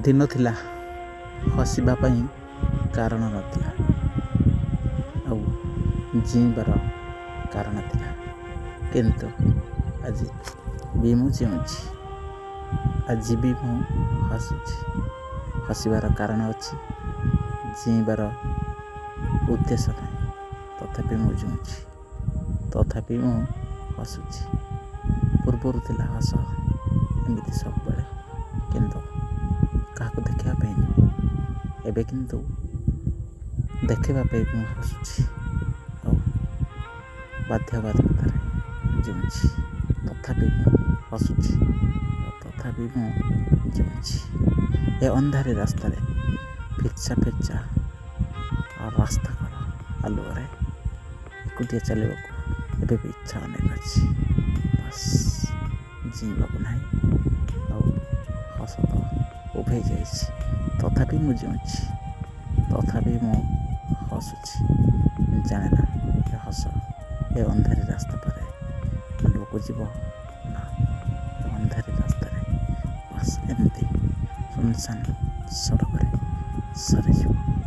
ଦିନ ଥିଲା ହସିବା ପାଇଁ କାରଣ ନଥିଲା, ଆଉ ଜିଇଁବାର କାରଣ ଥିଲା। କିନ୍ତୁ ଆଜି ବି ମୁଁ ଜିଉଁଛି, ଆଜି ବି ମୁଁ ହସୁଛି। ହସିବାର କାରଣ ଅଛି, ଜିଇଁବାର ଉଦ୍ଦେଶ୍ୟ ନାହିଁ। ତଥାପି ମୁଁ ଜିଉଁଛି, ତଥାପି ମୁଁ ହସୁଛି। ପୂର୍ବରୁ ଥିଲା ହସ ଏମିତି ସବୁବେଳେ, କିନ୍ତୁ କାହାକୁ ଦେଖିବା ପାଇଁ ନୁହେଁ। ଏବେ କିନ୍ତୁ ଦେଖିବା ପାଇଁ ମୁଁ ହସୁଛି ଆଉ ବାଧ୍ୟବାଧକତାରେ ଜିଉଁଛି। ତଥାପି ମୁଁ ହସୁଛି ଆଉ ତଥାପି ମୁଁ ଜିଉଁଛି। ଏ ଅନ୍ଧାରି ରାସ୍ତାରେ ଫିର୍ଚା ଫିର୍ଚା ରାସ୍ତା କଡ଼ ଆଲୁଅରେ ଏକୁଟିଆ ଚାଲିବାକୁ ଏବେ ବି ଇଚ୍ଛା ଅନେକ ଅଛି। ବାସ୍, ଜିଇଁବାକୁ ନାହିଁ, ଆଉ ହସ ତ ଉଭେଇ ଯାଇଛି। ତଥାପି ମୁଁ ଜିଉଁଛି, ତଥାପି ମୁଁ ହସୁଛି। ଜାଣେ ନା ଏ ହସ ଏ ଅନ୍ଧାରି ରାସ୍ତା ପରେ ଆଲୁଅକୁ ଯିବ ନା ଏ ଅନ୍ଧାରି ରାସ୍ତାରେ ବାସ୍ ଏମିତି ସୁନସାନ ସଡ଼କରେ ସରିଯିବ।